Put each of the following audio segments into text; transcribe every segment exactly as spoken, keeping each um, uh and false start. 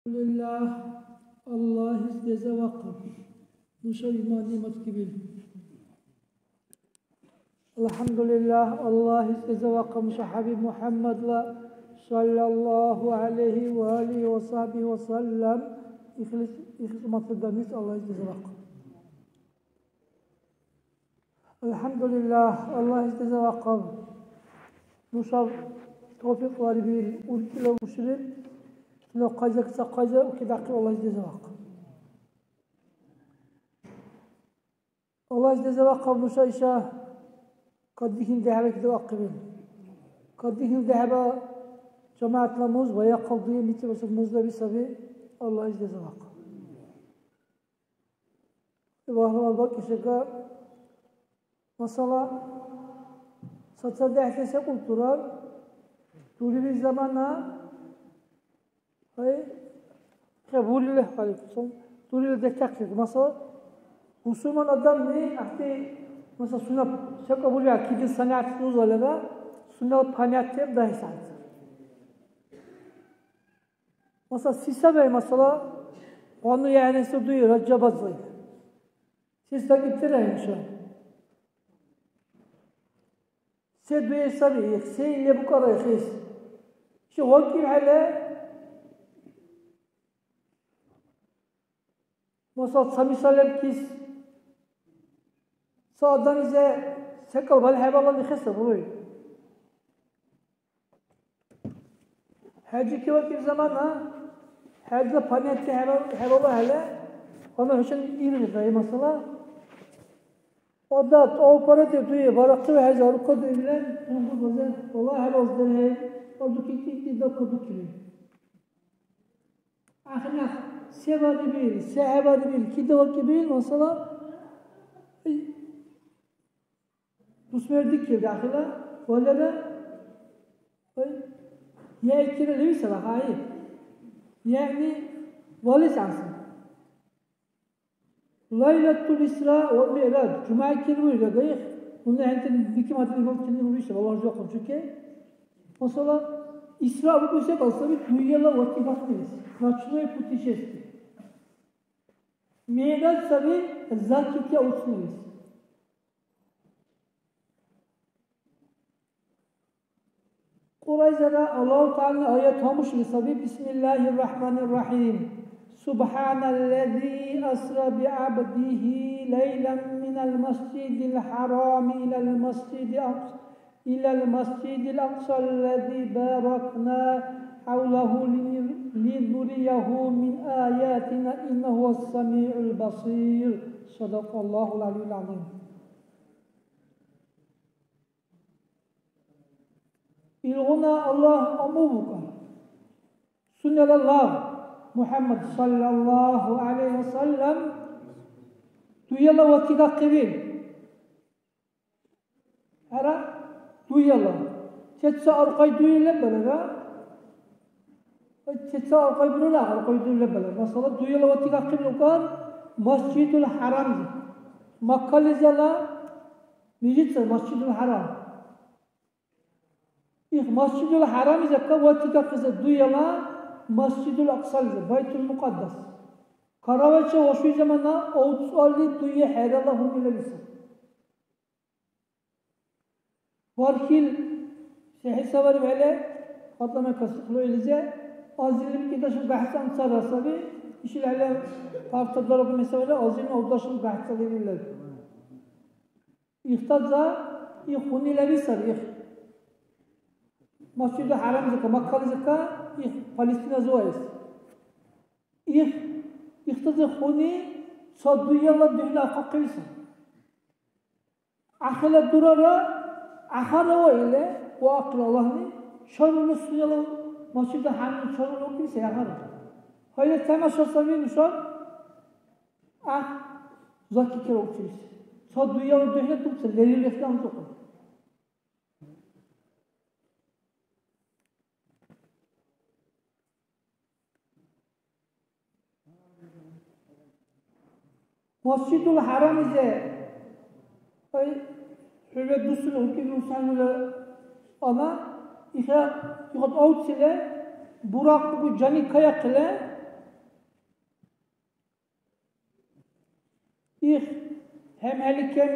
Алхамдулиллагь, Аллагьис дезавахъаб нуша иман-нигӀмат кибил. Алхамдулиллагь, Аллагьис дезавахъаб нуша ХӀябиб МухӀяммадла, саллаллагьу гӀялайгьи ва алигьи ва сахӀбигьи ва саллам, ихлис, ихлис умматла адамлис Аллагьис дезавахъаб. АлхӀямдулиллагь, Аллагьис дезавахъаб. Нушаб тавфикь барибил, уркӀила уршили, сунела хъайза, ца хъайза укидахъиб, Аллагьис дезавахъаб. Аллагьис дезавахъаб нуша иша кадихьили дехӀеба кидавахъибил. Кадихьили дехӀеба жамагӀятла муз ва яхъал дуги мицӀирбасиб музлаби саби, Аллагьис дезавахъаб. Иб гьалабал бакӀибсига, масала, цацадехӀти секӀултира дурибил замана, гьай, хӀебурили, гьаликсум, дурили детахъес. Масала, бусурман адамли гӀяхӀти, масала, сунела секӀал буря, киди санигӀят узалира, сунела понятие дагьес гӀяхӀцад. Масала, се сабай, масала, гъану яхӀнеси дуи Ражаб базлай. Сес дакӀибтира хӀуша? Се дуес саби их? Се ил лебукьара ихис? Чи вакӀибхӀели, масала, ца мисал лебкис, ца адамлизи секӀал балхӀебалан ихес буруй. ХӀяжи кивакӀиб замана, хӀяжла понятие хӀебал-, хӀебалахӀели, гьанна хӀушани иргъира, масала, ада тӀавпара дедуи, барахъи хӀяжи арукадуи билан, гьанбурбазе, вала хӀебалзадерхӀе, арду кикӀикӀи дакадукили. Ахънах се барибил, се хӀебарибил, кида вакӀибил, масала, Дусмердикиб дяхъила валера, ой, я икира левисала гъай. Яни валес анса. Лайлатул Исра ва Ми'раж, жумайкир вига гайх, уна хӀянтани дикиматли гьалтини виса, Аллагь жо хъумчуке. Масала, Исра букӀуси калсаби дуяла вати бахънилис. Ночное путешествие. Ми'раж саби закике уцнилис. Кьуръайзара Аллагьу ТагӀялала аят гьамушли саби, Бисмиллагьир Рахманир Рахим. Субханаллази асра би'абдигьи лайлан минал масжидил хӀярами илал масжидил акьса, илал масжидил акьсаллази баракна хӀявлагьу линур-, линурияхӀу мин аятина, иннагьу гьуас самигӀул басир. Садакьаллагьул гӀялиюл гӀязим. Илгъуна Аллагь аму букӀар. Сунела лагъ, МухӀяммад саллаллагьу гӀялайгьи ва саллам, дуяла вати дакьибил. ХӀера, дуяла. Чеца аркьай дуя лебалара? Чеца аркьай бурара, аркьай дуя лебалара. Масала, дуяла вати дакьибил букӀар Масжидул ХӀярамзи. Маккализала мижит сай Масжидул ХӀярам. Их Масжидул ХӀярамлизирка ватикахъес дуяла Масжидул Акьсализи, Байтул Мукьаддас. Каравайчи вашуй замана авцӀали дуи хӀерала гьунилари саби. Бархил се хӀисабарибхӀели, КъатӀа-Макка сихъли илизи, азирлим кӀидашу гахӀцӀан цара саби, ишилхӀели парта дорогу месабали азирлим авдашун гахӀцӀали леб. Ихтаза их гьуни леби саби, их Масжиду ХӀярамзика, Маккализика, их Палестиназиваэс. Их, ихтаза хӀуни ца дуяла духӀна ахъахъили саби. Ахила дурара, ахара ва или, ва ахъла Аллагьни, чарулра сунела Масжиду ХӀярамзи чарулра укили сай ахара. Гьайра тамаша саби нушаб. Ах, закикира училище. Ца дуяла духӀна тӀубца лерил ихтилам цӀухъун. Масжидул ХӀярамлизи, ай, хӀу ведусили, уркӀи нусанула ана, иха, ихат авцили, буракъ бугу жани каяхъили, Их хӀемхӀели кем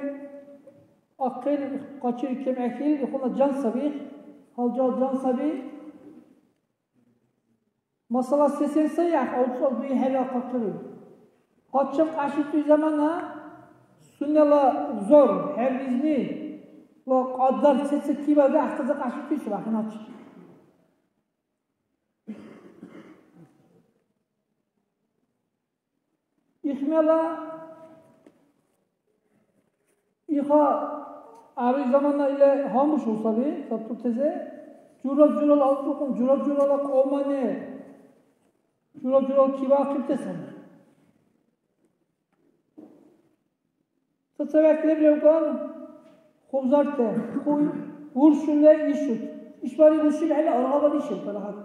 ахъил, къачир кем гӀяхӀил, ихъуна жан саби, их халжал жан саби. Масала, сесен сай, гӀяхӀ авцӀал дуги хӀерриахъахъири. Къачам кьяшитӀуй замана сунела взор, хӀерризни ва кьадар сецад кибаби ахъаза кьяшитӀуй саби ахӀеначи. Ихмела иха гӀяруй замана или гьанбушул саби, сабтуртезе, жура-журала алкӀухъун, жура-журала кьавмани, жура-журала кибяхъибти саби. Ца-, цавяхӀ леб левкӀан, хъубзарти, хъуй, уршули ишут. ИшбархӀи уршибхӀели аргъабад ишиб, балагьат.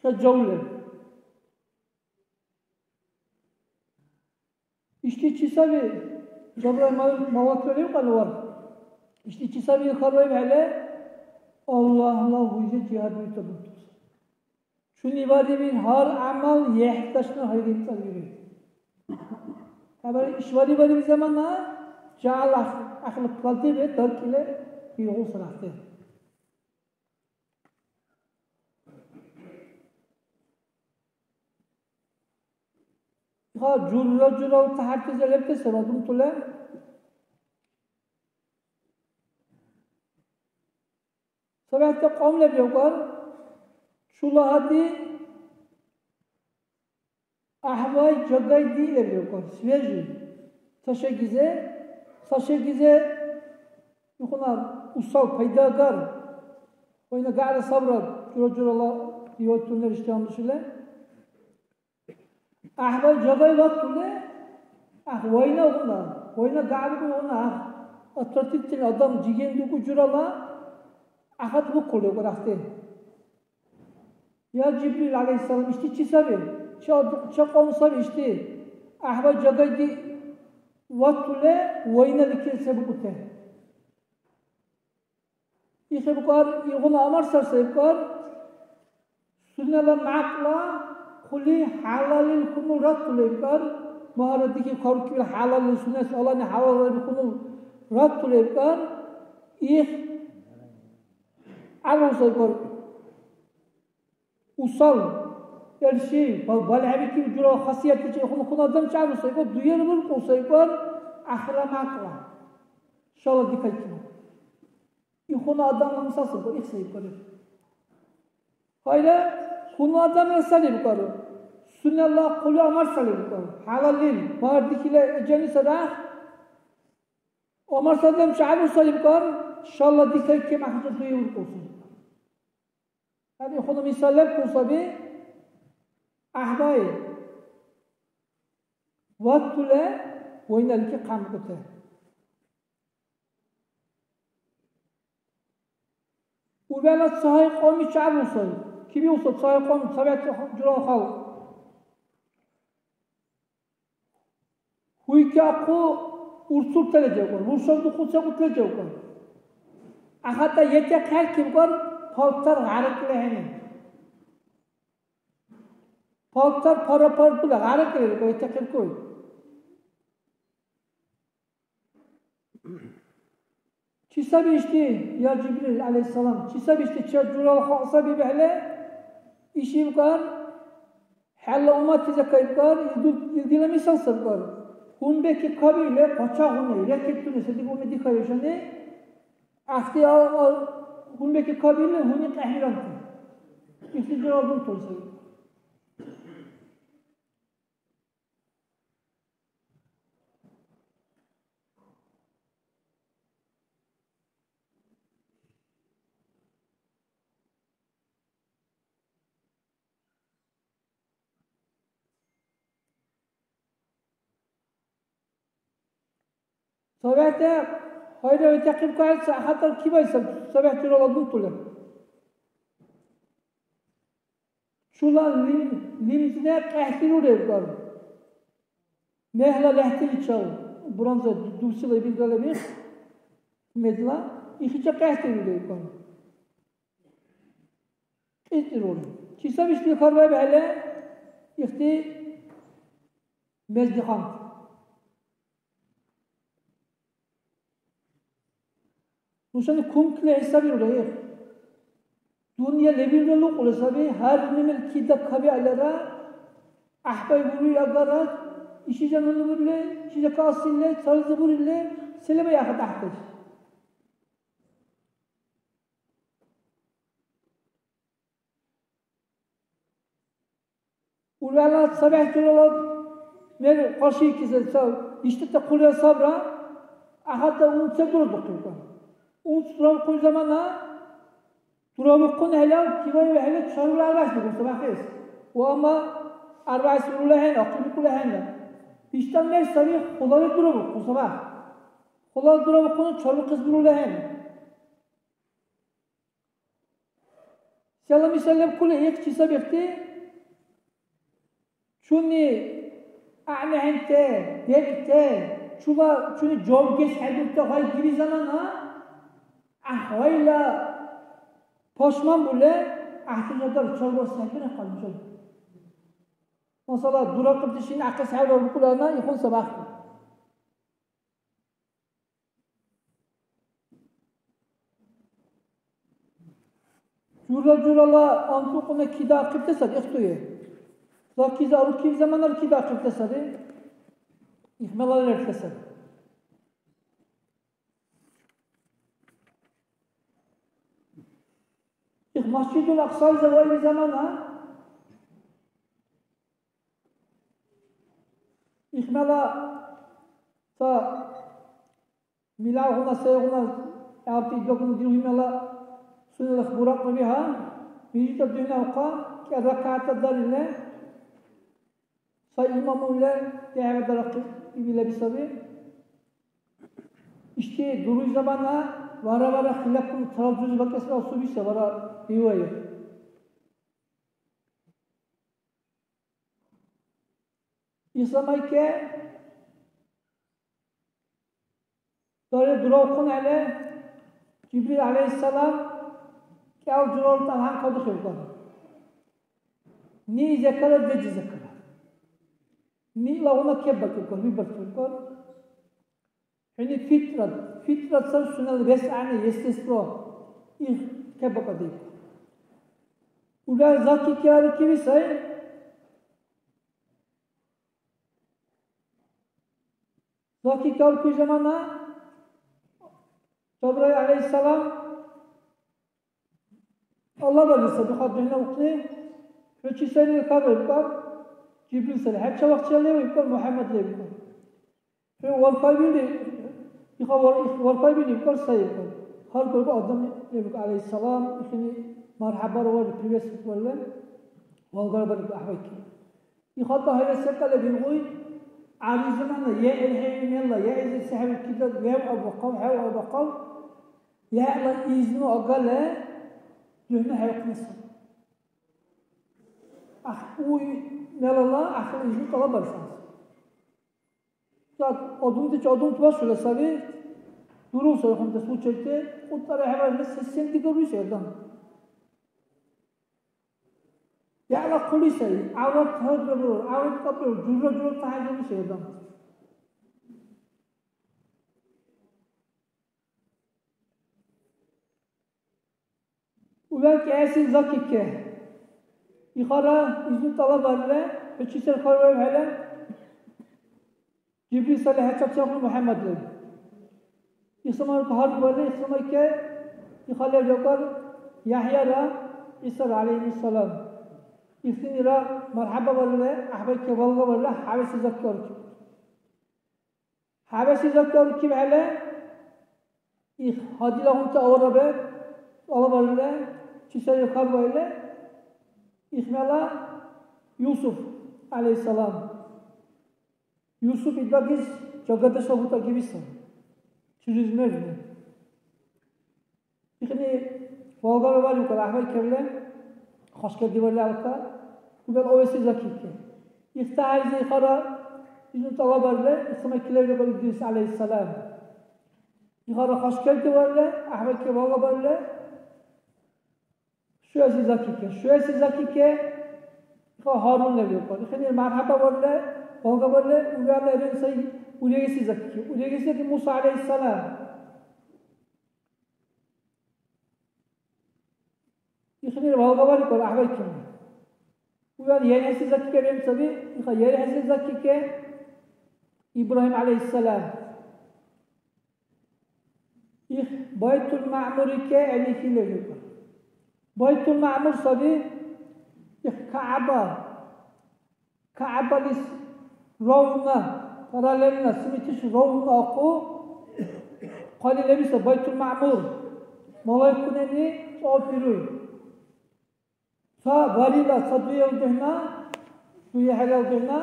Ца жявли. Ишди чи саби? Жабраил мал-, малакра левкӀан вар. Ишди чи саби хьарбаибхӀели, Аллагьла гьуйзи жигьад виртабуртус. Чуни вадибил гьар гӀямал ехӀдашна гьайгъинцӀалири. ХӀябал иш вадибариб замана жагьал ахъ-, ахлакълати бе даркьили иргъу сарахъи. Иха жура-журала тяхӀяртази лебти саби адамтала. СабехӀти кьавм леб левкӀар, чула гьади гӀяхӀбай жагай диъ леб левкӀар, свежий. Ца шагьизе, ца шагьизе ихъуна усал пайдагар. Вайна гагӀра сабра жура-журала ривайятуни риштӀи гьандушили. ГӀяхӀбай жагай ватули, гӀяхӀ вайнагъуна, вайна гагӀрикӀугъуна, гӀяхӀ отвратительный адам жиген дигу журала гӀяхӀад букули варахти. Я Жибрил гӀялайхиссалам, ишди чи саби? Ча, ча кьавм саби ишди. ГӀяхӀбай жагайди ватули, вайна дикили се букӀути? Ихъ букӀар, илгъуна амар сарсай букӀар, сунела мякьла хъули хӀялалил хьунул ратули букӀар, магьара дихи карукибил хӀялалил сунес алани хӀялалраби хьунул ратули букӀар, ихъ гӀярусай букӀар. Усал, эрши, бал-, балхӀебикиб журала хасиятличи ихъуна хьунул адам чарусайкӀур, дуер буркӀусайкӀур, ахира мякьла. Шала дикайкибу. Ихъуна адамла мисал саб, ихсайкӀур. Хайра, хьунул адамла салибкӀур. Сунела хъули амар салибкӀур. ХӀялаллил, бар дихила эжани садах. Амар садам чарусайкӀур, шала дикайкиб ахира дуер буркӀуси. Гьари хьуна мисал лебкӀун саби, гӀяхӀбай ватули вайналичи хъямхъути. Убяла цагьай кьавми чарусай, кибиуса цагьай кьавми, цабехӀти журала халкь. Гьуйкахъу урцуртала жевкӀар, уршавдухъу секӀутла жевкӀар. АхатӀа етехъяркибкӀар, палтар гъяракӀла хӀени. Палтар пара-партула гъяракӀла рикӀар, етехъиркур. Чи саби ишди, я Жибрил гӀялайхиссалам? Чи саби ишди? Чед журала халкь саби бегӀла. Ишивкар, хӀела умматлизи кайкар, илду-, илдила мисал сабкар. Гьунбеки кабиили, къачагъуни, рекетуни, се дигуни дихаешани, ахъти ал-, ал-, гьунбеки кабиили, гьуни кьяхӀмиранти. Ишди журала дунтур саби. ЦабехӀти хайра ветахъиб кайс, ахатӀа кибайсаб, цабехӀтира вагутули. Чула лим-, лимзне къехӀдиру лебкӀар. Мегьла лехӀтиличил буранза дурсила биргала бих, медла, ихича къехӀдиру лебкӀар. КьитӀирули. Чи саби ишди хьарбаибхӀели, ихди мез диханти. Нушани кункли хӀисабирулра, их. Дунъя лебилра лукӀули саби, гьар мер кида кабиалара, гӀяхӀбай буруй агара, иши жануни бурили, иши касили, цализи бурили, се леба яхӀ дяхӀдеш. Урала цабехӀ дурала мер къаршиикиса ца иштӀата хъулира сабра, ахата унца дурадухъулра. Унц дуравхъули замана, дуравухъун хӀела, кивай хӀела чарла арбякьс дигуса бахес. Ва амма арбякьс урула хӀена, ахъубикӀула хӀена. ИштӀа мер саби хъулали дуравухъун сабах. Хъулали дуравухъун чарбухъес бурула хӀена. Села мисал лебкули, их чи сабихти? Чуни гӀягӀнихӀенте, дебите, чула, чуни жавгес хӀедурта гъай диби замана, гӀяхӀвайла пашман буле, гӀяхӀти жагар чарбас хӀебирахъалли жагар. Масала, дурахъибти шин ахъес хӀеврар букӀулана, ихун сабахъи. Жура-журала анцӀукьуна кидаахъибти сари ихтуе. Закизи арукиб заманара кидаахъибти сари. Ихмела лерти сари. Их Масжидул Аксализи вайби замана. Ихмела ца милягӀуна сегъуна гӀябти дагуна дирхӀимала сунела буракьра биха, мижитла духӀнавхъа, кӀел ракагӀятла дарили, сай имамули дехӀеба дарахъи ибилаби саби. Ишди дуруй замана вара-вара хилафуни таразули бакӀесра асубиса вара ривая. Исламайке дари дуравхъунхӀели, Жибрил гӀялайхиссалам кӀел журала тӀалхӀян кадухъевкӀар. Ни изекара, дежи изекара. Ни илагъуна кеббакӀибкӀар, выбор кебкӀар. ХӀуни фитрат, фитрат саби сунела вес гӀягӀни, естество, их кеббакӀадикӀар. Уляр заки киарукиби сай. Заки калкуй замана Жабраил гӀялайхиссалам Аллагь барили саби, хаддухӀна ухъни, хӀу чи сайрил хьарбаибкӀар, Жибрил сари, хӀед чавахъ чея левибкӀар, МухӀяммад левибкӀар. ХӀу вархайбили, иха вар-, их вархайбили ибкӀар, сай ибкӀар. Гьар гурба адам левибкӀар, гӀялайхиссалам, ихини мархӀябара варли, приветствовать варли, валгара бариб гӀяхӀбайкиб. ИхатӀа гьайра секӀал лебилгъуй, гӀяли замана, я ил хӀеймела, я изир сехӀебикибла, лев абухъав, хӀев абухъав, яла изну агала, духӀна хӀейхъни сай. Ах, уй мелала ахъла изну тӀалаббарес. Так, одунти, одунти башула саби, дурул сай хунти случайти, кьутӀара хӀебарили, се-, сен дигалуй сай адам. Яла хъули сай, гӀяврат гьаргра бурар, гӀяврат кьапӀирар, журра-журра тяхӀярли сай адам. Уляр кӀиэсил закике. Ихара изну тӀалаббарили, хӀу чи сер хьарбаибхӀели, Жибрил сали хӀечи чехъули МухӀяммад леб. Исламайка гьаргбарили, Исламайке ихала жагар ЯхӀъяра ГӀисара, гӀялайгьимуссалам. Ихтинира мархӀябабарили, гӀяхӀбайке балгабарили, хӀябэси заккаручи. ХӀябэси заккаручибхӀели, их гьадилагъунти аварабе тӀалабарили, чи сари хьарбаили, ихмяла Юсуф, гӀялайгьиссалам. Юсуп идбагис жагадешла бутӀа гибиса. Чужезмежный. Ихини валгара варибкар гӀяхӀбай кевле, хашкердиварли алка, убел овеси закирки. ИхтахӀейзи ихара изну тӀалабарли, Исмаил килевли Идрис гӀялайгьиссалам. Ихара хашкердиварли, гӀяхӀбай кевалабарли, Шуэси закике, шуэси закике, иха Гьарун леб ибкӀар. Ихини мархӀяба валли, Балгабарли угала рен сай урегеси закки. Урегеси закки Муса гӀялайхиссалам. Ихнир балгабарикӀур гӀяхӀбайкиб. Угар ерхӀеси закки рен саби, иха ерхӀеси закки ке Ибрагьим гӀялайхиссалам. Их Байтул-Маъмури ке гӀенихьи лерикӀур. Байтул-Маъмур саби, их КягӀба. КягӀбалис ровно, параллельно, симметрично ровно ахъу, хъали лебиса Байтул-Маъмур, малайкунани тӀофируй. Ца барила, ца дуял духӀна, дуя хӀелал духӀна.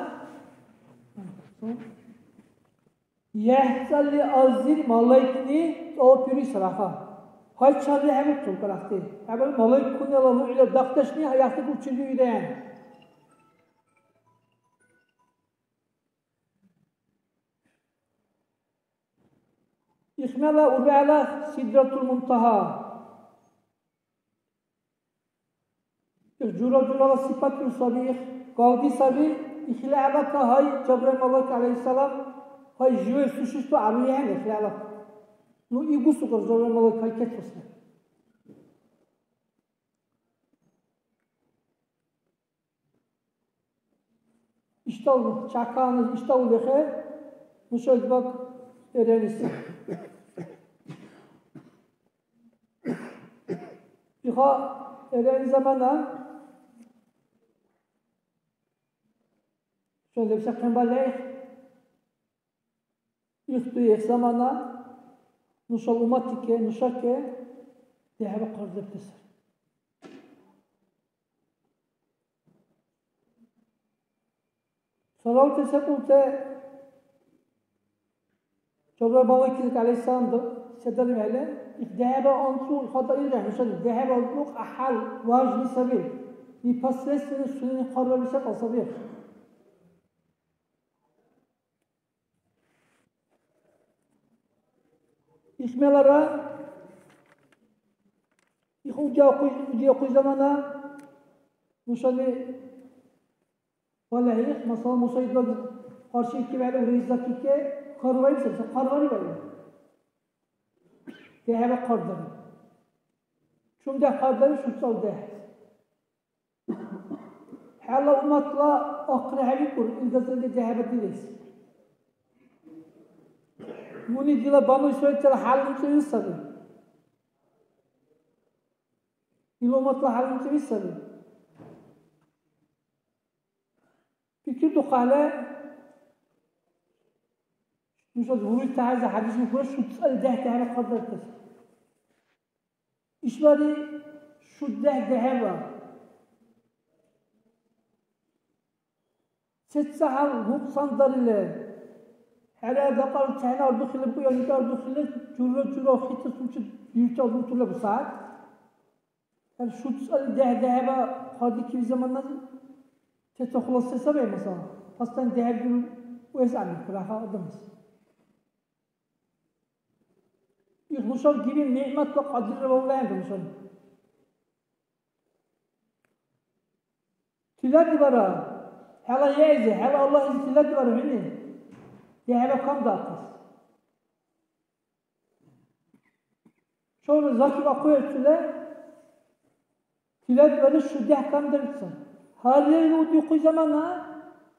ЯхӀцӀали азир малайкни тӀофируй сараха. Гьайчарли хӀебурцун карахти. ХӀябал малайкунала лугӀила дахъдешни гьаяхти учили вирен. Ихмяла ургала Сидратул Мунтагьа. Ил жура-журала сипатуни саби, их галги саби, ихила гӀелака гьай Жабраил малайк гӀялайхиссалам, гьай живое существо арухӀен ихила гӀелака. Ну, игу сукар Жабраил малайк гьай кецӀусна. Ишдал чякана, ишдал лехӀе, нуша идбаг эренис. Иха эрен замана, шо лебсахъен балай, ихту их замана, нушал умматике, нушаке, дехӀеба хъардебтесар. Салавти секӀулти Жабраил малайкизик гӀялайхиссалам седали мехӀе, их дехӀеба анцӀбукь хатӀа иргъехӀе нушани, дехӀеба анцӀбукь гӀяхӀял важни саби, непосредственно сунени хъарбаби секӀал саби. Ишмелара, их удиахъуй, удиахъуй замана, нушани валахӀи, масала, Муса идбаг къаршиикибхӀели, урегизлакике, хъарвариб саби, хъарвариб ил. ДехӀеба хъардари. Чум дехӀ хъардари, шуцӀал дехӀ. ХӀела умматла ахъри хӀебикӀур, илдазирли дехӀеба дирес. Нуни дила Бану Исраилтала хӀял умцӀули саби. Ил умматла хӀял умцӀули саби. ПикридухъахӀели, нуша гьури тяхӀярли хӀядисуни хьура шуцӀали дехӀ-дехӀра хъардартес. ИшбархӀи шудехӀ дехӀеба. СецахӀел нукьсандарили, хӀера дахъал цехӀнар духили, буян икӀар духили, жура-жура хитасунчи дирути адамтула бусягӀят. ХӀер шуцӀали дехӀ-дехӀеба хъардикиб замана тетахъула се саби, масала, постоянно дехӀебиру уэс гӀягӀниб, раха адамас. Их нушаб гибил нигӀматла кьадрира вавлаянра нушани. Тиладибара, хӀела яйзи, хӀела Аллагьлизи тиладибара хӀуни, дехӀеба камдахъес. Шавра закиб ахъуэрцула, тиладибара шудехӀ камдариб ца. Гьарил удихъуй замана,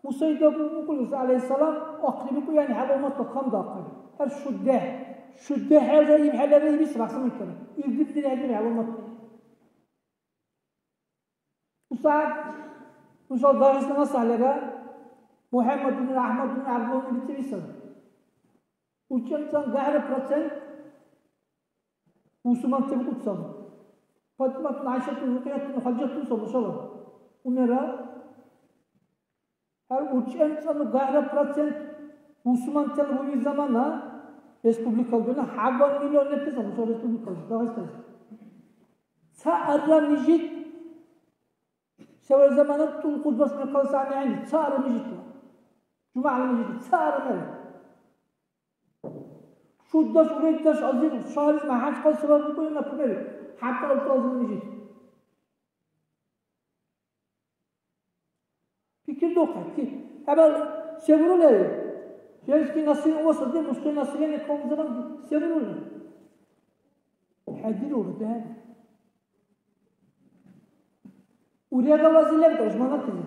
Муса идбаг укӀули, гӀялайхиссалам, ахъри бикӀу, яни хӀела умматла камдахъари. ХӀер шудехӀ, шудехӀ хӀелра ибхӀелара ибис рахсамикара. Илдиб дирехӀе дирехӀе умматла. УсягӀят нушала Дагъистана сахӀлара МухӀяммадунира ГӀяхӀмадунира ГӀябдуллани бицӀири саби. УрчӀемцӀанну гахӀра процент бусурманти бикӀуцалли. ПатӀиматуна, ГӀяйшатуна, Рукьиятуна, Хадижатуна саби нушала умира. Гьар урчӀемцӀанну гахӀра процент бусурмантала буи замана республикала дурна хӀябал миллион лебтес аму ца республикализи, Дагъистайзи. Ца арра мижит, север замана тӀулхъуз барс мекъала сани гӀягӀни, ца арра мижитла. ЖумягӀла мижитла, ца арра мер. Шуддаш, урегдаш азир шагьарлис МяхӀячкъала сабаб бикӀули, например, хӀябкьла урталзила мижит. Пикридухъи, хӀябал Се бурули? Женский население, у вас один мужской население, калзабан, се бурули? ХӀедирулра, дехӀе. Урегала зилер дашманатизи.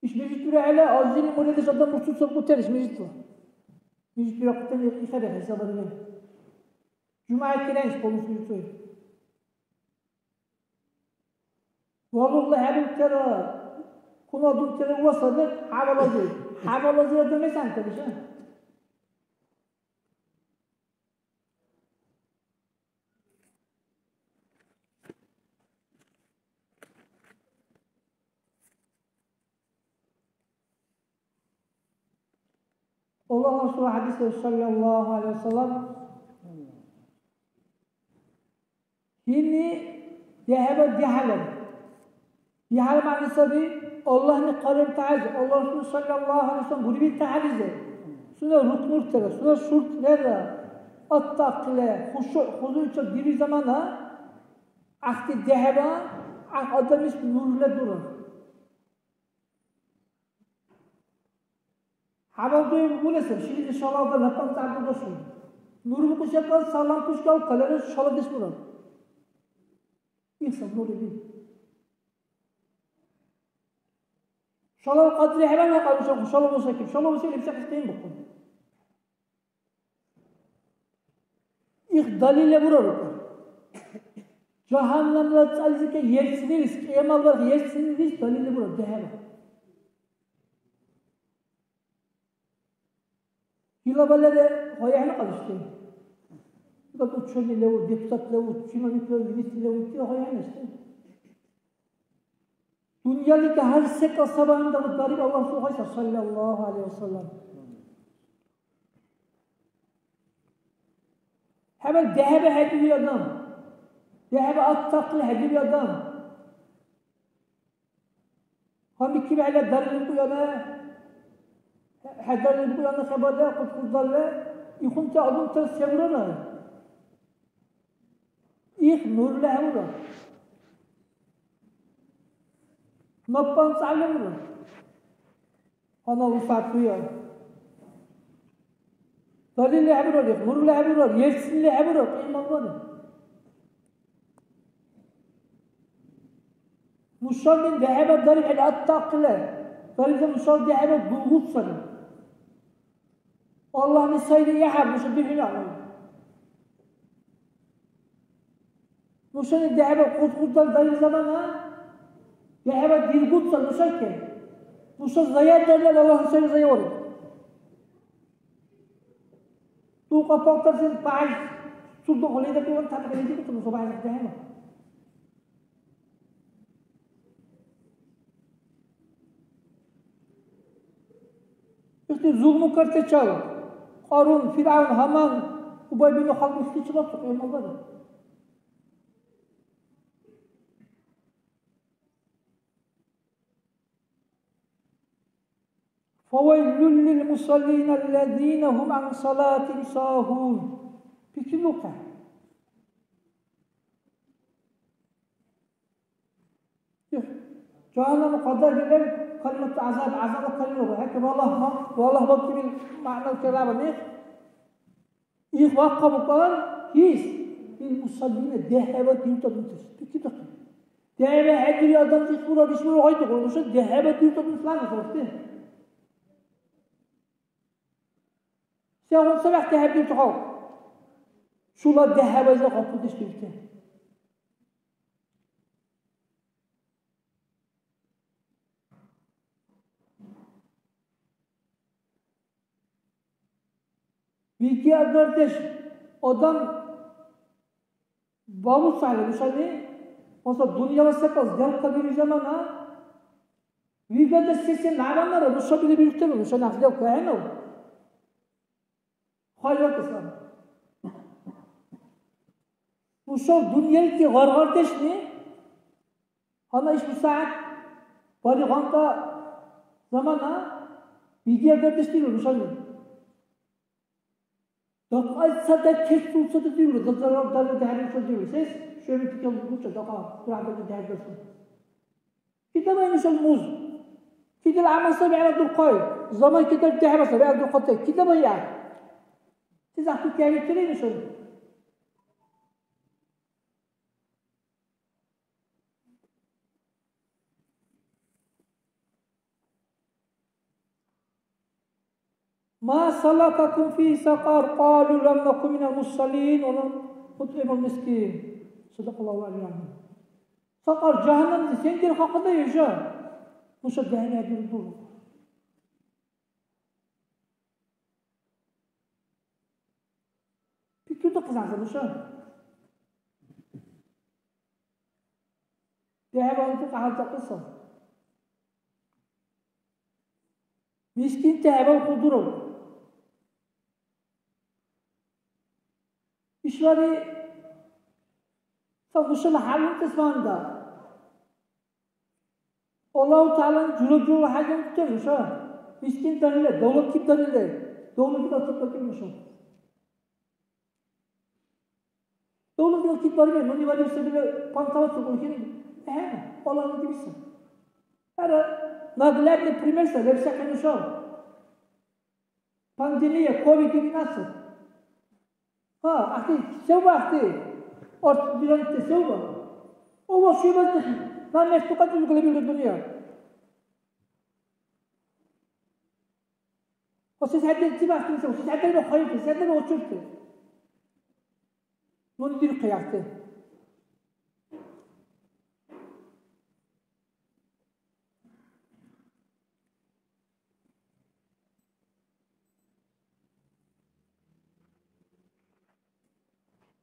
Иш мижит урехӀела, азили муредеш адам мурцуцаб кутерис мижитла. Мижит урехъутани ихари хӀисабарили. ЖумягӀ кираниш полностью уцули. Валугъла хӀебирутира, хьунадуртира ва садет хӀябалази. ХӀябалазира дамес гӀянтариша. Аллагь Расул хӀядис, саллаллаху гӀалайхи ва саллям, Гьини дехӀеба дихӀялар. ДихӀяла мягӀна саби, Аллагьни хъарибтахӀели, Аллагь Расул саллаллаху гӀалайхи ва саллям бурибиртахӀелизи, сунела рукнуртира, сунела шуртӀрира, аттахъли, хушуъ, хузуйчил дирули замана, гӀяхӀти дехӀеба, гӀяхӀ адамлис нурла дурар. ХӀябал дуги бубули саби, шилизи шалалда лапан цӀябдурдасули. Нур букӀусиахъес салам кушкал калерес шаладеш бурар. Ихсад нур иби. Шалал кьадри хӀебал хӀекьяр нуша, шалабусакиб, шалабуси лебсахъес къиянбухъун. Их далилла бурар. Жагьаннамла цӀализирти ерцнилис, кьиямал барх ерцнилис далилла бурар, дехӀеба. Илабалара гъайгьана кьалишти. Ил ученый леву, депутат леву, чиновник леву, министр леву, ил гъайгьана ишди. Дунъяличи гьар секӀал сабаунда дариб Аллагь Расул гъайса, саллаллаху гӀалайхи ва саллям. ХӀябал дехӀеба хӀедиули адам, дехӀеба аттахъли хӀедиули адам. ГьанбикибхӀели дарили бикӀуяна, хӀедарили бикӀуяна хабарла, хъуцӀ-хъуцӀдалла, ихунти адамтас се бурара? Их нурла хӀебура. Маппан цӀалимра. Гьанна усатуя. Далилли хӀебурар, их нурла хӀебурар, ерцнили хӀебурар, кьимал бариб. Нушани дехӀеба дарибхӀели аттахъили, дарибти нушала дехӀеба дулгуцари. Аллагьли сайри яхӀяб нуша дихӀули. Нушани дехӀеба хъуз-хъуздал дариб замана, дехӀеба диргуцар нушаке. Нуша заядарли Аллагьли сайри заявариб. Дулхъа палтар сен багьес, цурдухъули дакӀиван, тапхӀели дигутан, нуша багьес дехӀеба. Ихти зулмукартачал Къарун, ФиргӀявн, Гьаман, Убай бин Халаф ихтичила цӀукьяймал бара. فويل للمصلين الذين هم عن صلاتهم ساهون. Пикрилухъа. Жагьаннамла къадагилар калимат гӀязаб, гӀязабла калима, хӀекьи валлагь ма, валлагь бакибил мягӀнала калима мегь. Их вахъа букӀар, ис, ил мусаллина дехӀеба дирутадунтас. Пикридухъи. ДехӀеба хӀедири адам ис бурар, ис бурар гъайдухъун, нуша дехӀеба дирутадунтас ламаз варти. Сегъуна сабяхъ дехӀеба дирути халкь? Шула дехӀебайза гъапудеш дирути. Вегиагардеш адам балуцахӀели нушани, масала, дунъяла секӀал сделка бирули замана, вегиагардеш се-се мягӀнара нушабили бирутири, нуша някъ сделка ахӀенну? Хайрат ислам. Нуша дунъяличи гъаргъардешни, гьанна иш бусягӀят балигъанта замана вегиагардеш диру нушани. Дахъал ца дакес цуцада диру, дазарал дала дяхӀрушал диру. Сес шугӀби пикал лучӀа дахъал дурхӀя дала дяхӀдасу. Кидабай нушаб муз. Кидил гӀямал саби гӀела дурхъай. Заман кидар дехӀеба саби гӀела дурхъати. Кидабай я. Се захъти кявитири нушаб? ما سلككم في سقر؟ قالوا لم نك من المصلين ولم نطعم المسكين. صدق الله العلي العظيم. Сакъар, жагьаннамзи сен дирхъахъадай хӀуша? Нуша дехӀнадиру дуру. Пикридухъес гӀяхӀси нуша. ДехӀибала кьяхӀялтахъуса. Мискинти хӀебалхъу дураб. ИшбархӀи ца нушала хӀялумцӀес ванда. Аллагьу ТагӀялани жура-журала хӀяжатти нуша. Мискин дарили, давлатлиб дарили, давлатлиб ацукьакӀиб нуша. Давлатлиб ацукьбарили, нуни вариб сабила пантала цукьурхили, гӀе, Аллагьли дибиса. ХӀера, наглядный пример сай, лебсахъи нуша. Пандемия, ковид девятнадцать. Гьа, ахӀти, севба ахӀти? Арц дирантти севба? О, ва шуйбазти, на мерту катузук лебилра дунъя. Ва сес хӀедерци бахъти сев, сес хӀедерба хайрти, сес хӀедерба учурти. Нуни дирхъи ахӀти.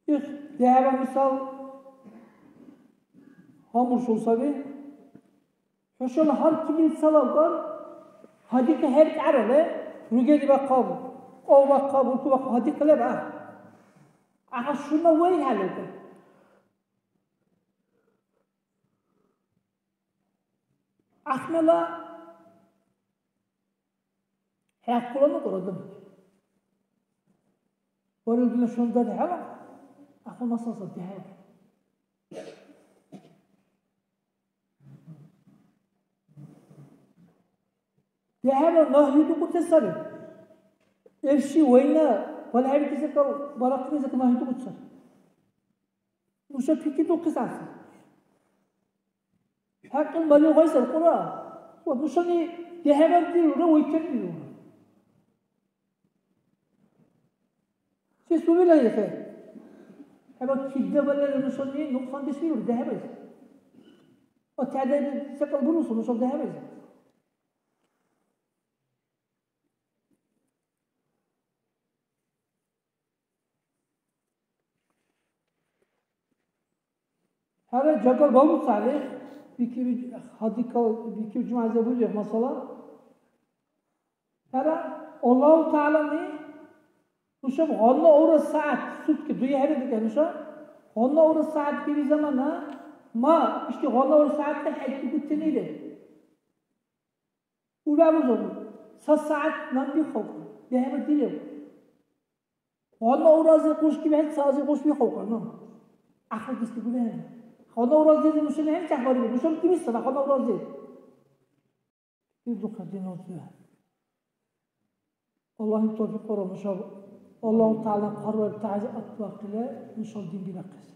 Их, дехӀеба мисал гьанбуршул саби. ХӀушала гьар кибил цалабкар гьадикьи хӀеркӀарали, ругели бахъаб, кьов бахъаб, уркӀу бахъаб, гьадикьи леба. Аха шуна вай хӀялука. Ахмела хӀякьлула ну кӀурадам. Варил дила шунда дехӀела, ахъун масалса дехӀела. ДехӀела нагьли дукьути сари. Эрши вайна балхӀебикӀи секӀал барахъни секӀал нагьли дукьути сари. Нуша пикридухъес гӀяхӀси. ХӀякьил барил гъайсар кьура. Ва нушани дехӀебардирулра вайтардирулра. Се сувила ихе? ХӀеба кидда балалра нушани нукьсандеш вирур дехӀебайс. Ва тядаби секӀал бурусу нушаб дехӀебайс. ХӀера, жагар балуцахӀели, бикири, гьадикал, бикир жумягӀ були, масала. ХӀера, Аллагьу ТагӀялани нушаб гъанна ура сягӀят, сутки дуй хӀера дигахӀе нуша, гъанна ура сягӀят бири замана, ма, ишди гъанна ура сягӀятли хӀедикӀутири. Урабузур, ца сягӀят наб бихъаб, дехӀеба дирев. Гьанна урази къушки бихӀед, цази къуш бихъаб, ну. Ахъли дисти гуляй. Гьанна урази нушани хӀед чяхӀбариб, нушани кибиса, гьанна урази. Ирдухъа дин узби. Аллагьли тавфикь кьура нушаб. Аллагьу ТагӀяла хъарбариб тягӀзи атлахъили, нушаб дин бирахъес.